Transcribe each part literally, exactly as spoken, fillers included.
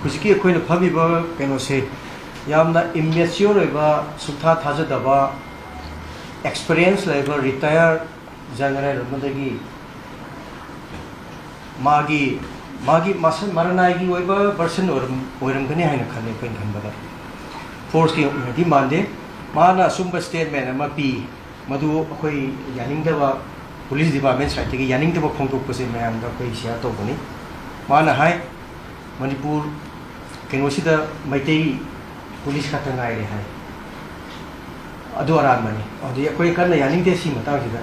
ꯍꯧꯖꯤꯛꯀꯤ ꯑꯩꯈꯣꯏꯅ ꯐꯝꯃꯤꯕ ꯀꯩꯅꯣꯁꯦ ꯌꯥꯝꯅ immature ꯑꯣꯏꯕ, ꯁꯨꯛꯊꯥ ꯊꯥꯖꯗꯕ, experience ꯂꯩꯕ retired general ꯑꯃꯗꯒꯤ ꯃꯥꯒꯤ ꯃꯥꯒꯤ ꯃꯁꯟ ꯃꯔꯅꯥꯏꯒꯤ ꯑꯣꯏꯕ version ꯑꯣꯏꯔꯝ ꯑꯣꯏꯔꯝꯒꯅꯤ ꯍꯥꯏꯅ ꯈꯜꯂꯦ ꯑꯩꯈꯣꯏꯅ ꯈꯟꯕꯗ꯫ Forceꯀꯤ ꯑꯣꯏꯅꯗꯤ ꯃꯥꯟꯗꯦ꯫ ꯃꯥꯅ ꯑꯆꯨꯝꯕ statement ꯑꯃ ꯄꯤ, ꯃꯗꯨ ꯑꯩꯈꯣꯏ ꯌꯥꯅꯤꯡꯗꯕ, police department sideꯇꯒꯤ ꯌꯥꯅꯤꯡꯗꯕ ꯐꯣꯡꯗꯣꯛꯄꯁꯦ ꯃꯌꯥꯝꯗ ꯑꯩꯈꯣꯏ share ꯇꯧꯕꯅꯤ꯫ ꯃꯥꯅ ꯍꯥꯏ, ꯃꯅꯤꯄꯨꯔ ꯀꯩꯅꯣꯁꯤꯗ ꯃꯩꯇꯩ police ꯈꯛꯇ ꯉꯥꯏꯔꯦ ꯍꯥꯏ꯫ ꯑꯗꯨ ꯑꯔꯥꯟꯕꯅꯤ꯫ ꯑꯗꯨꯗꯤ ꯑꯩꯈꯣꯏ ꯀꯟꯅ ꯌꯥꯅꯤꯡꯗꯦ ꯁꯤ ꯃꯇꯥꯡꯁꯤꯗ꯫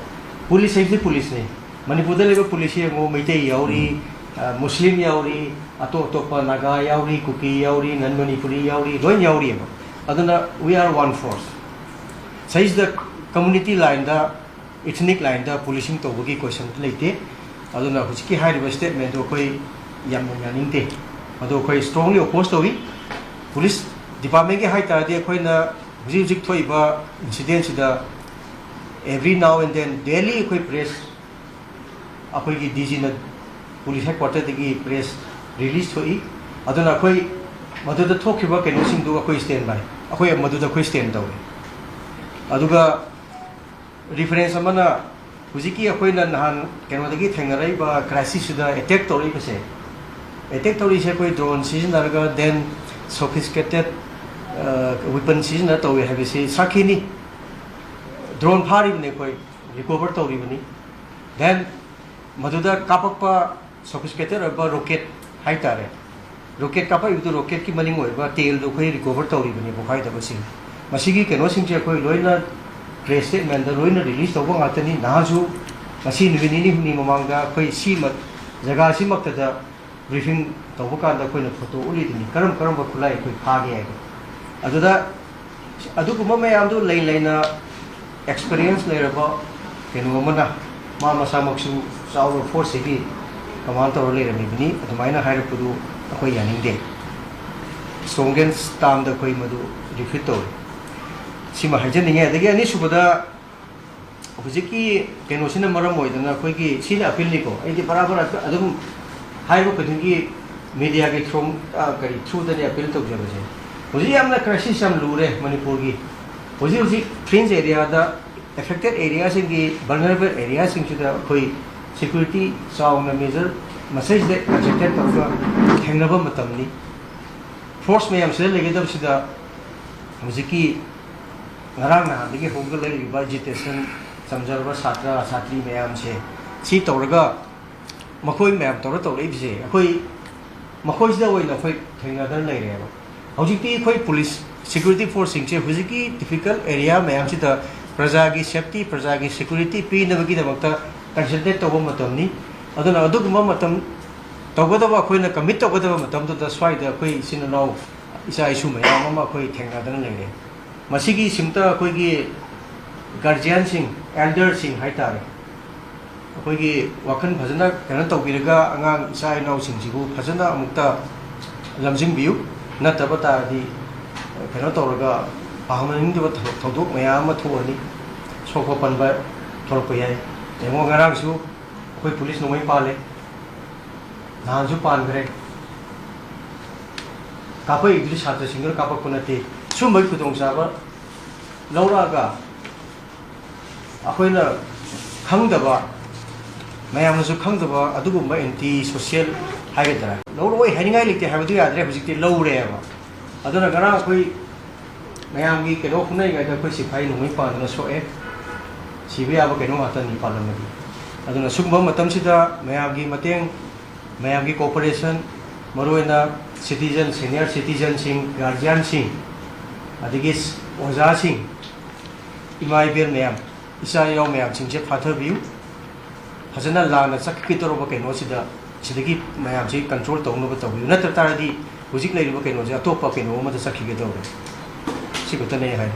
Police ꯍꯥꯏꯕꯁꯤ policeꯅꯤ꯫ ꯃꯅꯤꯄꯨꯔꯗ ꯂꯩꯕ police ꯌꯦꯡꯉꯨ, ꯃꯩꯇꯩ ꯌꯥꯎꯔꯤ, ꯑ, ꯃꯨꯁꯂꯤꯝ ꯌꯥꯎꯔꯤ, ꯑꯇꯣꯞ ꯑꯇꯣꯞꯄ ꯅꯥꯒꯥ ꯌꯥꯎꯔꯤ, ꯀꯨꯀꯤ ꯌꯥꯎꯔꯤ, non ꯃꯅꯤꯄꯨꯔꯤ ꯌꯥꯎꯔꯤ, ꯂꯣꯏ ꯌꯥꯎꯔꯤꯑꯕ꯫ ꯑꯗꯨꯅ we are one force꯫ ꯁꯤꯗꯩꯁꯤꯗ community lineꯗ, ethnic lineꯗ policing ꯇꯧꯕꯒꯤ question ꯂꯩꯇꯦ꯫ ꯑꯗꯨꯅ ꯍꯧꯖꯤꯛꯀꯤ ꯍꯥꯏꯔꯤꯕ statementꯗꯨ ꯑꯩꯈꯣꯏ ꯌꯥꯝꯅ ꯌꯥꯅꯤꯡꯗꯦ꯫ ꯑꯗꯨ ꯑꯩꯈꯣꯏ strongly oppose ꯇꯧꯏ꯫ Police departmentꯀꯤ ꯍꯥꯏ ꯇꯥꯔꯗꯤ ꯑꯩꯈꯣꯏꯅ ꯍꯧꯖꯤꯛ ꯍꯧꯖꯤꯛ ꯊꯣꯛꯏꯕ incidentꯁꯤꯗ every now and then daily ꯑꯩꯈꯣꯏ press, ꯑꯩꯈꯣꯏꯒꯤ DGꯅ police headquarterꯗꯒꯤ press release ꯊꯣꯛꯏ꯫ ꯑꯗꯨꯅ ꯑꯩꯈꯣꯏ ꯃꯗꯨꯗ ꯊꯣꯛꯈꯤꯕ ꯀꯩꯅꯣꯁꯤꯡꯗꯨ ꯑꯩꯈꯣꯏ stand by, ꯑꯩꯈꯣꯏ ꯃꯗꯨꯗ ꯑꯩꯈꯣꯏ stand ꯇꯧꯏ꯫ ꯑꯗꯨꯒ reference ꯑꯃꯅ ꯍꯧꯖꯤꯛꯀꯤ ꯑꯩꯈꯣꯏꯅ ꯅꯍꯥꯟ ꯀꯩꯅꯣꯗꯒꯤ ꯊꯦꯡꯅꯔꯛꯏꯕ crisisꯁꯤꯗ attack ꯇꯧꯔꯛꯏꯕꯁꯦ, attack ꯇꯧꯔꯤꯁꯦ ꯑꯩꯈꯣꯏ drone ꯁꯤꯖꯤꯟꯅꯔꯒ, then sophisticated weapon ꯁꯤꯖꯤꯟꯅ ꯇꯧꯏ ꯍꯥꯏꯕꯁꯤ ꯁꯥꯈꯤꯅꯤ꯫ Drone ꯐꯥꯔꯤꯕꯅꯤ ꯑꯩꯈꯣꯏ, recover ꯇꯧꯔꯤꯕꯅꯤ꯫ Then ꯃꯗꯨꯗ ꯀꯥꯞꯄꯛꯄ sophisticated ꯑꯣꯏꯕ rocket ꯍꯥꯏꯇꯥꯔꯦ, rocket ꯀꯥꯞꯄꯛꯏꯕꯗꯨ, rocketꯀꯤ ꯃꯅꯤꯡ ꯑꯣꯏꯕ tailꯗꯨ ꯑꯩꯈꯣꯏ recover ꯇꯧꯔꯤꯕꯅꯤ, ꯄꯣꯈꯥꯏꯗꯕꯁꯤꯡ꯫ ꯃꯁꯤꯒꯤ ꯀꯩꯅꯣꯁꯤꯡꯁꯦ ꯑꯩꯈꯣꯏ ꯂꯣꯏꯅ press statementꯗ ꯂꯣꯏꯅ release ꯇꯧꯕ ꯉꯥꯛꯇꯅꯤ꯫ ꯅꯍꯥꯟꯁꯨ ꯉꯁꯤ ꯅꯨꯃꯤꯠ ꯅꯤꯅꯤ ꯍꯨꯝꯅꯤ ꯃꯃꯥꯡꯗ ꯑꯩꯈꯣꯏ ꯁꯤ ꯖꯒꯥꯁꯤꯃꯛꯇꯗ briefing ꯇꯧꯕ ꯀꯥꯟꯗ ꯑꯩꯈꯣꯏꯅ photo ꯎꯠꯂꯤꯗꯨꯅꯤ, ꯀꯔꯝ ꯀꯔꯝꯕ ꯈꯨꯠꯂꯥꯏ ꯑꯩꯈꯣꯏ ꯐꯥꯒꯦ ꯍꯥꯏꯗꯣ꯫ ꯑꯗꯨꯗ ꯑꯗꯨꯒꯨꯝꯕ ꯃꯌꯥꯝꯗꯨ ꯂꯩ ꯂꯩꯅ experience ꯂꯩꯔꯕ ꯀꯩꯅꯣ ꯑꯃꯅ, ꯃꯥ ꯃꯁꯥꯃꯛꯁꯨ ꯆꯥꯎꯕ forceꯁꯤꯒꯤ command ꯇꯧꯔ ꯂꯩꯔꯝꯃꯤꯕꯅꯤ, ꯑꯗꯨꯃꯥꯏꯅ ꯍꯥꯏꯔꯛꯄꯗꯨ ꯑꯩꯈꯣꯏ ꯌꯥꯅꯤꯡꯗꯦ꯫ Strongest termꯗ ꯑꯩꯈꯣꯏ ꯃꯗꯨ refute ꯇꯧꯔꯤ꯫ ꯁꯤꯃ ꯍꯥꯏꯖꯅꯤꯡꯉꯦ꯫ ꯑꯗꯒꯤ ꯑꯅꯤꯁꯨꯕꯗ, ꯍꯧꯖꯤꯛꯀꯤ ꯀꯩꯅꯣꯁꯤꯅ ꯃꯔꯝ ꯑꯣꯏꯗꯅ ꯑꯩꯈꯣꯏꯒꯤ, ꯁꯤꯅ appealꯅꯤꯀꯣ, ꯑꯩꯗꯤ ꯕꯔꯥꯕꯔ ꯑꯗꯨꯝ ꯍꯥꯏꯕ ꯈꯨꯗꯤꯡꯒꯤ ꯃꯦꯗꯤꯌꯥꯒꯤ ꯊ꯭ꯔꯨ, ꯀꯔꯤ ꯊ꯭ꯔꯨꯗꯅꯤ ꯑꯄꯤꯜ ꯇꯧꯖꯕꯁꯦ꯫ ꯍꯧꯖꯤꯛ ꯌꯥꯝꯅ ꯀ꯭ꯔꯥꯏꯁꯤꯁ ꯌꯥꯝ ꯂꯨꯔꯦ ꯃꯅꯤꯄꯨꯔꯒꯤ꯫ ꯍꯧꯖꯤꯛ ꯍꯧꯖꯤꯛ ꯐ꯭ꯔꯤꯟꯖ ꯑꯦꯔꯤꯌꯥꯗ, ꯑꯦꯐꯦꯛꯇꯦꯠ ꯑꯦꯔꯤꯌꯥꯁꯤꯡꯒꯤ, ꯚꯜꯅꯔꯦꯕꯜ ꯑꯦꯔꯤꯌꯥꯁꯤꯡꯁꯤꯗ ꯑꯩꯈꯣꯏ ꯁꯦꯀ꯭ꯌꯨꯔꯤꯇꯤ ꯆꯥꯎꯅ ꯃꯦꯖꯔ ꯃꯁꯤꯗꯩꯁꯤꯗ ꯀꯟꯁꯦꯟꯇ꯭ꯔꯦꯠ ꯇꯧꯔꯒ ꯊꯦꯡꯅꯕ ꯃꯇꯝꯅꯤ꯫ ꯐꯣꯔꯁ ꯃꯌꯥꯝꯁꯤꯗ ꯂꯩꯒꯗꯕꯁꯤꯗ ꯍꯧꯖꯤꯛꯀꯤ ꯉꯔꯥꯡ ꯅꯍꯥꯟꯗꯒꯤ ꯍꯧꯔꯒ ꯂꯩꯔꯤꯕ ꯑꯦꯖꯤꯇꯦꯁꯟ, ꯆꯝꯖꯔꯕ ꯁꯥꯇ꯭ꯔ ꯁꯥꯇ꯭ꯔꯤ ꯃꯌꯥꯝꯁꯦ ꯁꯤ ꯇꯧꯔꯒ ꯃꯈꯣꯏ ꯃꯌꯥꯝ ꯇꯧꯔ ꯇꯧꯔꯛꯏꯕꯁꯦ ꯑꯩꯈꯣꯏ ꯃꯈꯣꯏꯁꯤꯗ ꯑꯣꯏꯅ ꯑꯩꯈꯣꯏ ꯊꯦꯡꯅꯗꯅ ꯂꯩꯔꯦꯕ꯫ ꯍꯧꯖꯤꯛꯇꯤ ꯑꯩꯈꯣꯏ ꯄꯨꯂꯤꯁ ꯁꯦꯀ꯭ꯌꯨꯔꯤꯇꯤ ꯐꯣꯔꯁꯁꯤꯡꯁꯦ ꯍꯧꯖꯤꯛꯀꯤ ꯗꯤꯐꯤꯀꯜ ꯑꯦꯔꯤꯌꯥ ꯃꯌꯥꯝꯁꯤꯗ ꯄ꯭ꯔꯖꯥꯒꯤ ꯁꯦꯐꯇꯤ, ꯄ꯭ꯔꯖꯥꯒꯤ ꯁꯦꯀ꯭ꯌꯨꯔꯤꯇꯤ ꯄꯤꯅꯕꯒꯤꯗꯃꯛꯇ ꯀꯟꯁꯦꯟꯇ꯭ꯔꯦꯠ ꯇꯧꯕ ꯃꯇꯝꯅꯤ꯫ ꯑꯗꯨꯅ ꯑꯗꯨꯒꯨꯝꯕ ꯃꯇꯝ ꯇꯧꯒꯗꯕ, ꯑꯩꯈꯣꯏꯅ ꯀꯃꯤꯠ ꯇꯧꯒꯗꯕ ꯃꯇꯝꯗꯨꯗ ꯁ꯭ꯋꯥꯏꯗ ꯑꯩꯈꯣꯏ ꯏꯆꯤꯟ ꯏꯅꯥꯎ, ꯏꯆꯥ ꯏꯁꯨ ꯃꯌꯥꯝ ꯑꯃ ꯑꯩꯈꯣꯏ ꯊꯦꯡꯅꯗꯅ ꯂꯩꯔꯦ꯫ ꯃꯁꯤꯒꯤ ꯁꯤꯝꯇ ꯑꯩꯈꯣꯏꯒꯤ ꯒꯥꯔꯖꯤꯌꯥꯟꯁꯤꯡ, ꯑꯦꯜꯗꯔꯁꯤꯡ ꯍꯥꯏꯇꯥꯔꯦ, ꯑꯩꯈꯣꯏꯒꯤ ꯋꯥꯈꯜ ꯐꯖꯅ ꯀꯩꯅꯣ ꯇꯧꯕꯤꯔꯒ ꯑꯉꯥꯡ ꯏꯆꯥ ꯏꯅꯥꯎꯁꯤꯡꯁꯤꯕꯨ ꯐꯖꯅ ꯑꯃꯨꯛꯇ ꯂꯝꯖꯤꯡꯕꯤꯌꯨ꯫ ꯅꯠꯇꯕ ꯇꯥꯔꯗꯤ ꯀꯩꯅꯣ ꯇꯧꯔꯒ ꯄꯥꯝꯅꯅꯤꯡꯗꯕ ꯊꯧ-, ꯊꯧꯗꯣꯛ ꯃꯌꯥꯝ ꯑꯃ ꯊꯣꯛꯑꯅꯤ꯫ ꯁꯣꯛꯄ ꯄꯟꯕ ꯊꯣꯛꯂꯛꯄ ꯌꯥꯏ꯫ ꯌꯦꯡꯉꯣ, ꯉꯔꯥꯡꯁꯨ ꯑꯩꯈꯣꯏ ꯄꯨꯂꯤꯁ ꯅꯣꯡꯃꯩ ꯄꯥꯜꯂꯦ, ꯅꯍꯥꯟꯁꯨ ꯄꯥꯟꯈ꯭ꯔꯦ꯫ ꯀꯥꯞꯄꯛꯏꯗꯨꯗꯤ ꯁꯥꯇ꯭ꯔꯁꯤꯡꯗꯨꯅ ꯀꯥꯞꯄꯛꯄ ꯅꯠꯇꯦ꯫ ꯁꯨꯝꯕꯒꯤ ꯈꯨꯗꯣꯡꯆꯥꯕ ꯂꯧꯔꯛꯑꯒ ꯑꯩꯈꯣꯏꯅ ꯈꯪꯗꯕ, ꯃꯌꯥꯝꯅꯁꯨ ꯈꯪꯗꯕ ꯑꯗꯨꯒꯨꯝꯕ ꯑꯦꯟꯇꯤ ꯁꯣꯁꯤꯌꯦꯜ ꯍꯥꯏꯒꯗ꯭ꯔꯥ, ꯂꯧꯔꯛꯑꯣꯏ ꯍꯥꯏꯅꯤꯡꯉꯥꯏ ꯂꯩꯇꯦ ꯍꯥꯏꯕꯗꯨ ꯌꯥꯗ꯭ꯔꯦ, ꯍꯧꯖꯤꯛꯇꯤ ꯂꯧꯔꯦꯕ꯫ ꯑꯗꯨꯅ ꯉꯔꯥꯡ ꯑꯩꯈꯣꯏ ꯃꯌꯥꯝꯒꯤ ꯀꯩꯅꯣ ꯍꯣꯠꯅꯔꯤꯉꯩꯗ ꯑꯩꯈꯣꯏ ꯁꯤꯐꯥꯏ ꯅꯣꯡꯃꯩ ꯄꯥꯟꯗꯨꯅ ꯁꯣꯛꯑꯦ꯫ ꯁꯤꯕ ꯌꯥꯕ ꯀꯩꯅꯣ ꯉꯥꯛꯇꯅꯤ ꯄꯥꯜꯂꯝꯃꯗꯤ꯫ ꯑꯗꯨꯅ ꯁꯤꯒꯨꯝꯕ ꯃꯇꯝꯁꯤꯗ ꯃꯌꯥꯝꯒꯤ ꯃꯇꯦꯡ, ꯃꯌꯥꯝꯒꯤ ꯀꯣꯑꯣꯄꯔꯦꯁꯟ, ꯃꯔꯨꯑꯣꯏꯅ ꯁꯤꯇꯤꯖꯟ, ꯁꯦꯅꯤꯌꯔ ꯁꯤꯇꯤꯖꯟꯁꯤꯡ, ꯒꯥꯔꯖꯤꯌꯥꯟꯁꯤꯡ, ꯑꯗꯒꯤ ꯑꯣꯖꯥꯁꯤꯡ, ꯏꯃꯥ ꯏꯕꯦꯜ ꯃꯌꯥꯝ, ꯏꯆꯥ ꯏꯅꯥꯎ ꯃꯌꯥꯝꯁꯤꯡꯁꯦ ꯐꯥꯊꯕꯤꯌꯨ꯫ ꯐꯖꯅ ꯂꯥꯟꯅ ꯆꯠꯈꯤꯗꯧꯔꯕ ꯀꯩꯅꯣꯁꯤꯗ, ꯁꯤꯗꯒꯤ ꯃꯌꯥꯝꯁꯤ ꯀꯟꯇ꯭ꯔꯣꯜ ꯇꯧꯅꯕ ꯇꯧꯕꯤꯌꯨ꯫ ꯅꯠꯇ ꯇꯥꯔꯗꯤ ꯍꯧꯖꯤꯛ ꯂꯩꯔꯤꯕ ꯀꯩꯅꯣꯁꯦ ꯑꯇꯣꯞꯄ ꯀꯩꯅꯣ ꯑꯃꯗ ꯆꯠꯈꯤꯒꯗꯧꯔꯦ꯫ ꯁꯤ ꯈꯛꯇꯅꯦ ꯑꯩ ꯍꯥꯏ꯫